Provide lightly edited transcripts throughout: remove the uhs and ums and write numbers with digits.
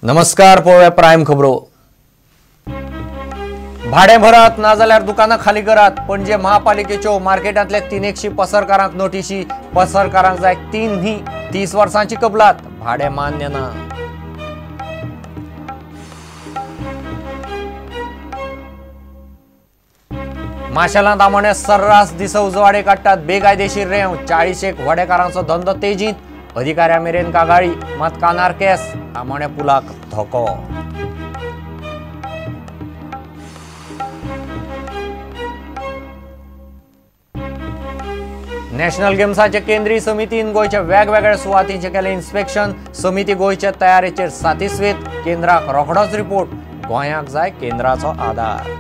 नमस्कार, पळोवया प्रायम खबरो. भाडें भरात नाजाल्यार दुकानां खाली करात. पणजे महापालिकेच्यो मार्केटांतल्या 300 पसरकारांक नोटिशी. पसरकारांक जाय 3 न्ही 30 वर्सांची कबलात. भाडें मान्य ना. माशेलांत आमोणे सर्रास दिस उजवाडे काडटात बेकायदेशीर रेंव. 40 व्हडेकारांचो धंदो तेजींत. अधिकाऱ्या मेरेन कागाळी, मात कानार केस. आमोणे पुलाक धोको. नॅशनल गेम्साचे केंद्रीय समितीन गोंयच्या वेगवेगळ्या सुवातींचें केलें इन्स्पेक्शन. समिती गोंयच्या तयारेचेर सातिस्वेत. केंद्राक रोखडोच रिपोर्ट. गोंयाक जाय केंद्राचो आदार.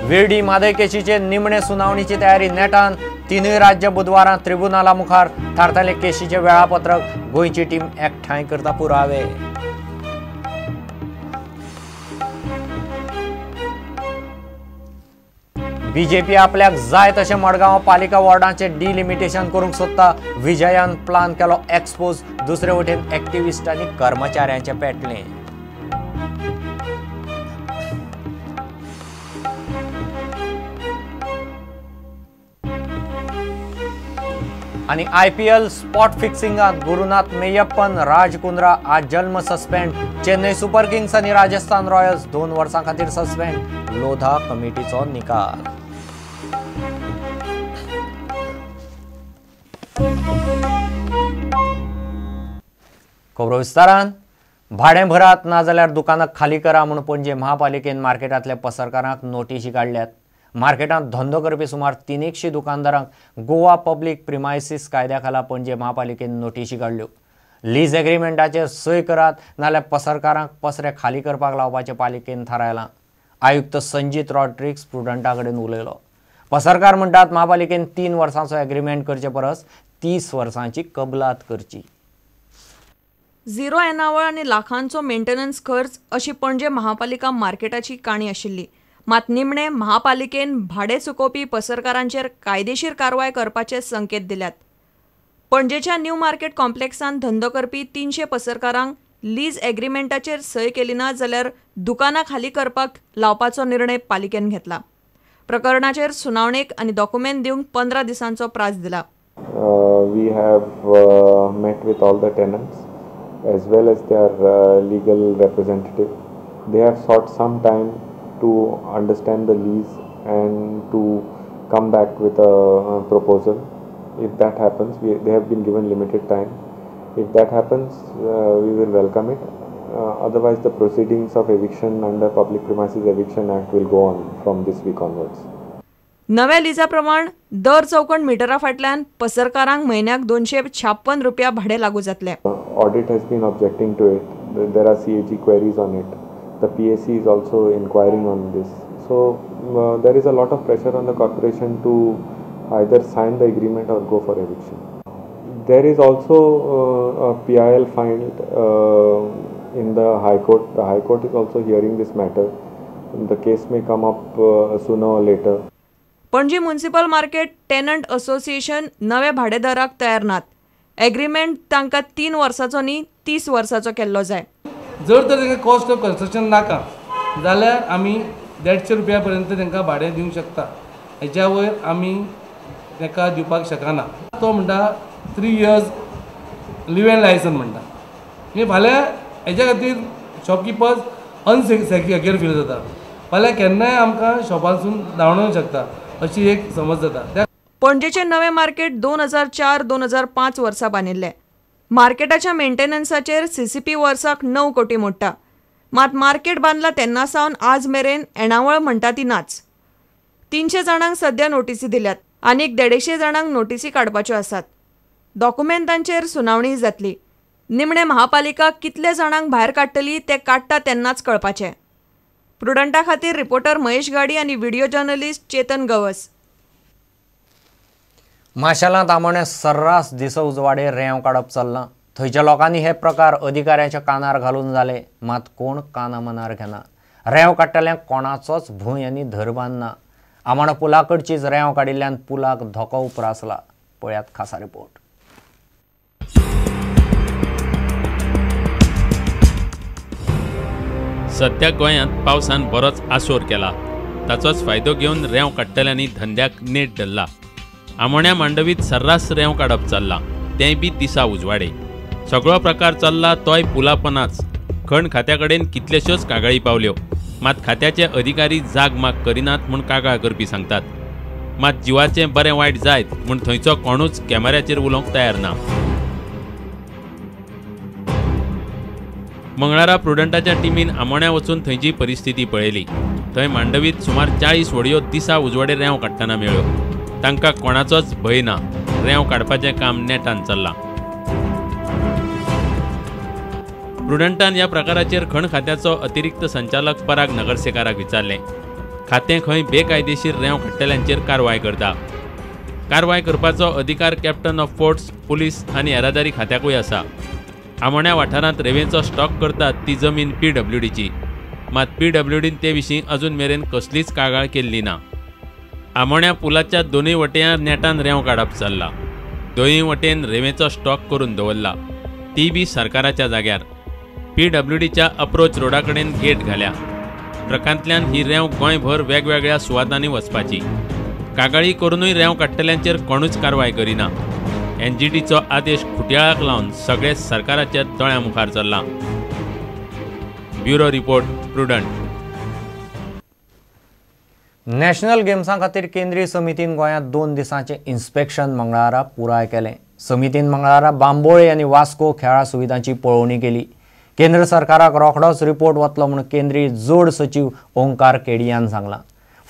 विर्डी म्हादय केशीचे निमणे सुनावणीची तयारी नेटान. 3 राज्य बुधवारा त्रिबुनाला मुखार थारतले केशीचे वेळापत्रक. गोंयची टीम एकठांय करता पुरावे. बीजेपी आपल्याक जाय तशें मडगांव पालिका वॉर्डांचे डिलिमिटेशन करूंक सोदता. विजयान प्लान केलो एक्सपोज. दुसरे वटेन एक्टिविस्ट आनी कर्मचाऱ्यांचे पेटलें. आनी IPL spot फिक्सिंगांत गुरुनाथ मेयप्पन, राज कुंद्रा आज जल्म सस्पेंड. चेन्नई सुपर किंग्स आनी राजस्थान रॉयल्स 2 वर्सां खातीर सस्पेंड. लोधा कमिटीचो निकाल. खबरो विस्तारान. भाडें भरात नाजाल्यार दुकानां खाली करा म्हूण पणजे महापालिकेन मार्केटांतल्या पसरकारांक नोटिशी काडल्यात. मार्केटांत धंदो करपी सुमार 300 दुकानदारांक गोवा पब्लीक प्रिमायसीस कायद्या खाला पणजे महापालिकेन नोटिशी काडल्यो. लीज एग्रीमेंटाचेर सय करात नाल्यार पसरकारांक पसरे खाली करपाक लावपाचें पालिकेन थारायलां. आयुक्त संजीत रॉड्रिग्स प्रुडंटा कडेन उलयलो. पसरकार म्हणटात महापालिकेन 3 वर्सांचो एग्रीमेंट करचे परस 30 वर्सांची कबलात करची. झिरो येणावळ आनी लाखांचो मेंटेनन्स खर्च अशी पणजे महापालिका मार्केटाची काणी आशिल्ली. मात निमणे महापालिकेन भाडें चुकोवपी पसरकारांचेर कायदेशीर कारवाय करपाचे संकेत दिल्यात. पणजेच्या न्यू मार्केट कॉम्प्लेक्सांत धंदो करपी 300 पसरकारांक लीज एग्रीमेंटाचेर सय केली ना जाल्यार दुकानां खाली करपाक लावपाचो निर्णय पालिकेन घेतला. प्रकरणाचेर सुनावणेक आनी डॉक्युमेंट दिवंक 15 दिसांचो प्रास दिला. We have met with all the tenants as well as their legal representative. They have sought some time to understand the lease and to come back with a proposal. If that happens, they have been given limited time. If that happens, we will welcome it. Otherwise, the proceedings of eviction under Public Premises Eviction Act will go on from this week onwards. नव्या लिजा प्रमाण दर चौखण मिटरा फाटल्यान पसरकारांक म्हयन्याक 256 रुपया भाडें लागू जातलें. Audit has been objecting to it. There are CAG queries on it. The PAC is also inquiring on this. So there is a lot of pressure on the corporation to either sign the agreement or go for eviction. There is also a PIL filed in the High Court. The High Court is also hearing this matter. The case may come up sooner or later. Panaji municipal market tenant association नवे भाडेदाराक तयार नात. Agreement तांकां 3 वर्सांचो न्ही 30 वर्सांचो केल्लो जाय. जर तर तांकां कॉस्ट ऑफ कन्स्ट्रक्शन नाका जाल्यार आमी 150 रुपया पर्यंत तांकां भाडें दिवंक शकता. हेच्या वयर आमी तांकां दिवपाक शकना. तो म्हणटा 3 इयर्स लिव एंड लायसन म्हणटा. म्हणजे फाल्यां हेच्या खातीर शॉपकिपर्स अनसेक्युअर फील जाता. फाल्यां केन्नाय आमकां शॉपांसून धांवडोवंक शकता अशी एक समज जाता. पणजेचें नवें मार्केट 2004-2005 वर्सा बांदिल्लें. मार्केटाच्या मेंटेनन्साचेर सीसीपी वर्साक 9 कोटी मोडटा. मात मार्केट बांदला तेन्ना सावन आज मेरेन येणावळ म्हणटा ती नाच. 300 जाणांक सध्या नोटिसी दिल्यात. आनीक 150 जाणांक नोटिसी काडपाच्यो आसात. डॉक्युमेंटांचेर सुनावणी जातली. निमणे महापालिका कितले जाणांक भायर काडटली ते काडटा तेन्नाच कळपाचें. प्रुडंटा खातीर रिपोर्टर महेश गाडी आनी व्हिडिओ जर्नलिस्ट चेतन गवस. माशेलांत आमोणे सर्रास दिस उजवाडे रेंव काडप चल्लां. थंयच्या लोकांनी हे प्रकार अधिकाऱ्यांच्या कानार घालून जाले, मात कोण काना मनार घेना. रेंव काडटल्यांक कोणाचोच भंय आनी धर बांदना. आमोणा पुला कडचीच रेंव काडिल्ल्यान पुलाक धोको उप्रासला. पळयात खासा रिपोर्ट. सध्या गोंयांत पावसान बरोच आसोर केला. ताचोच फायदो घेवन रेंव काडटल्यांनी धंद्याक नेट धरला. आमोण्या मांडवीत सर्रास रेंव काडप चल्लां, तेंय बी दिसा उजवाडे. सगळो प्रकार चल्ला तोय पुलापनाच. खण खात्या कडेन कितलेश्योच कागाळी पावल्यो, मात खात्याचे अधिकारी जाग माग करिनात म्हूण कागाळ करपी सांगतात. मात जिवाचें बरें वायट जायत म्हूण थंयचो कोणूच कॅमेऱ्याचेर उलोवंक तयार ना. मंगळारा प्रुडंटाच्या टिमीन आमोण्या वचून थंयची परिस्थिती पळयली. थंय मांडवीत सुमार 40 व्हडयो दिसा उजवाडे रेंव काडटना मेळ्ळ्यो. तांकां कोणाचोच भंय ना. रेंव काडपाचें काम नेटान चल्लां. प्रुडंटान ह्या प्रकाराचेर खण खात्याचो अतिरिक्त संचालक पराग नगरसेकाराक विचारलें. खातें खंय बेकायदेशीर रेंव काडटल्यांचेर कारवाय करता. कारवाय करपाचो अधिकार कॅप्टन ऑफ फोर्ट्स, पुलीस आनी येरादारी खात्याकूय आसा. आमोण्या वाठारांत रेंवेचो स्टॉक करतात ती जमीन पीडब्ल्यूडीची. मात पीडब्ल्यूडीन ते विशीं अजून मेरेन कसलीच कागाळ केल्ली ना. आमोण्या पुलाच्या दोनूय वटेन नेटान रेंव काडप चल्ला. दोनूय वटेन रेंवेचो स्टॉक करून दवरला, ती बी सरकाराच्या जाग्यार. पीडब्ल्यूडीच्या अप्रोच रोडा कडेन गेट घाल्या. ट्रकांतल्यान ही रेंव गोंयभर वेगवेगळ्या सुवातांनी वचपाची. कागाळी करुनूय रेंव काडटल्यांचेर कोणूच कारवाय करिना. एनजीटीचो आदेश खुटयाळाक लावन सगळे सरकाराच्या दोळ्यां मुखार चल्लां. Bureau report, Prudent. National गेम्सां खातीर केंद्रीय समितीन गोंयांत 2 दिसांचें इन्स्पेक्शन मंगळारा पुराय केलें. समितीन मंगळारा बांबोळे आनी वास्को खेळां सुविधांची पळोवणी केली. केंद्र सरकाराक रोखडोच रिपोर्ट वतलो म्हूण केंद्रीय जोड सचीव ओंकार केडियान सांगलां.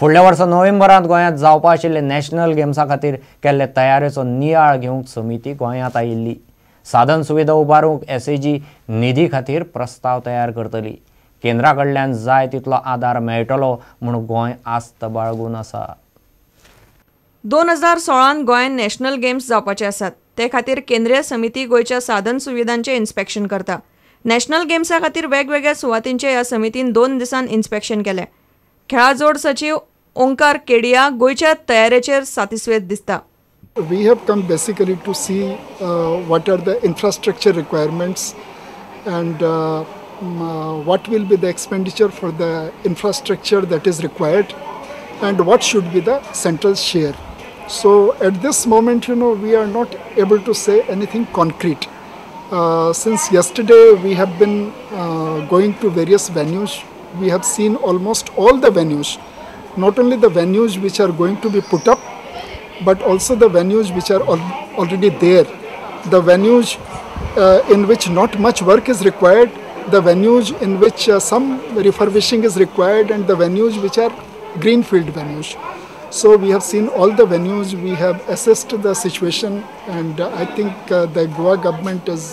फुडल्या वर्सा नोव्हेंबरांत गोंयांत जावपा आशिल्ले नॅशनल गेम्सां खातीर केल्ले तयारेचो नियाळ घेवंक समिती गोंयांत आयिल्ली. साधन सुविधा उबारूंक एसएजी निधी खातीर प्रस्ताव तयार करतली. केंद्रा कडल्यान जाय तितलो आदार मेळटलो म्हूण गोंय आस्त बाळगून आसा. 2016 गोंयांत नॅशनल गेम्स जावपाचे आसात. ते खातीर केंद्रीय समिती गोंयच्या साधन सुविधांचें इन्स्पेक्शन करता. नॅशनल गेम्सा खातीर वेगवेगळ्या सुवातींचें ह्या समितीन 2 दिसांत इन्स्पेक्शन केलें. खेळां जोड सचीव ओंकार केडिया गोंयच्या तयारेचेर सातिस्वेद दिसता. We have come basically to see what are the infrastructure requirements and what will be the expenditure for the infrastructure that is required and what should be the central share. So at this moment, you know, we are not able to say anything concrete. Since yesterday we have been going to various venues. We have seen almost all the venues, not only the venues which are going to be put up, but also the venues which are already there, the venues in which not much work is required, the venues in which some refurbishing is required, and the venues which are greenfield venues. So we have seen all the venues, we have assessed the situation, and I think the Goa government is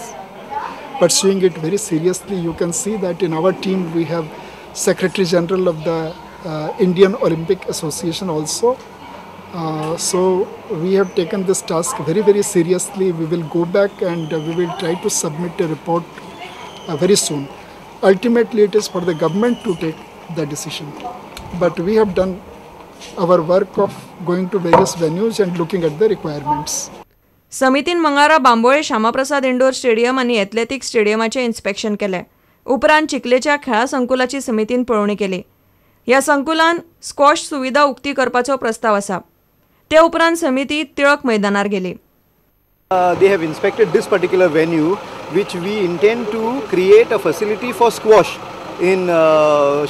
pursuing it very seriously. You can see that in our team we have Secretary General of the Indian Olympic Association also. So we have taken this task very, very seriously. We will go back and we will try to submit a report very soon. Ultimately, it is for the government to take the decision. But we have done our work of going to various venues and looking at the requirements. समितीन मंगळारा Bambolim Shyama Prasad indoor stadium आनी athletics स्टेडियमाचें inspection केलें. उपरांत चिखलेच्या खेळां संकुलाची समितीन पळोवणी केली. ह्या संकुलान स्क्वॉश सुविधा उक्ती करपाचो प्रस्ताव आसा. ते उपरांत समिती टिळक मैदानार गेली. They have inspected this particular venue, which we intend to create a facility for squash in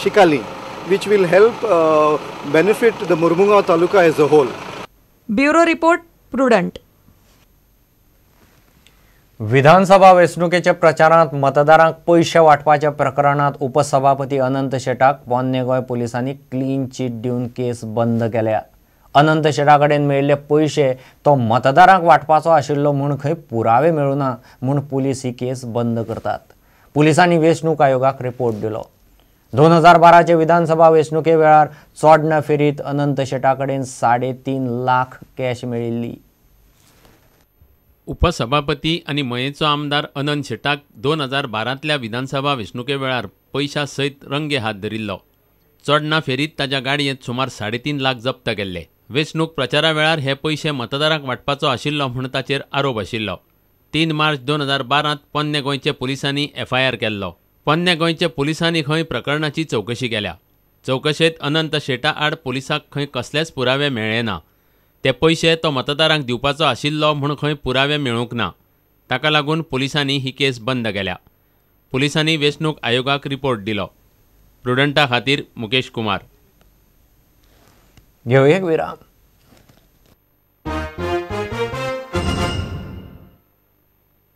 Shikali, which will help benefit the Mormugao Taluka as a whole. Bureau Report, Prudent. विधानसभा वेंचणुकेच्या प्रचारांत मतदारांक पयशे वांटपाच्या प्रकरणांत उपसभापती अनंत शेटाक पोन्ने गोंय पुलिसांनी क्लीन चीट दिवन केस बंद केल्या. अनंत शेटा कडेन मेळिल्ले पयशे तो मतदारांक वांटपाचो आशिल्लो म्हूण खंय पुरावे मेळुना म्हूण पुलीस ही केस बंद करतात. पुलिसांनी वेंचणूक आयोगाक रिपोर्ट दिलो. 2012 विधानसभा वेंचणुके वेळार चोडणा फेरीत अनंत शेटा कडेन 3.5 लाख कॅश मेळिल्ली. उपसभापती आनी मयेंचो आमदार अनंत शेटाक 2012 विधानसभा वेंचणुके वेळार पयशा सयत रंगे हात धरिल्लो. चोडणा फेरीत ताच्या गाडयेंत सुमार 3.5 लाख जप्त केल्ले. वेंचणूक प्रचारा वेळार हे पयशे मतदारांक वांटपाचो आशिल्लो म्हूण ताचेर आरोप आशिल्लो. 3 मार्च 2012 पोन्ने गोंयचे पुलिसांनी एफआयआर केल्लो. पोन्ने गोंयचे पुलिसांनी खंय प्रकरणाची चवकशी केल्या. चवकशेंत अनंत शेटा आड पुलिसांक खंय कसलेच पुरावे मेळ्ळे ना. ते पयशे तो मतदारांक दिवपाचो आशिल्लो म्हूण खंय पुरावे मेळूंक ना. ताका लागून पुलिसांनी ही केस बंद केल्या. पुलिसांनी वेंचणूक आयोगाक रिपोर्ट दिलो. प्रुडंटा खातीर मुकेश कुमार. घेवया एक विराम.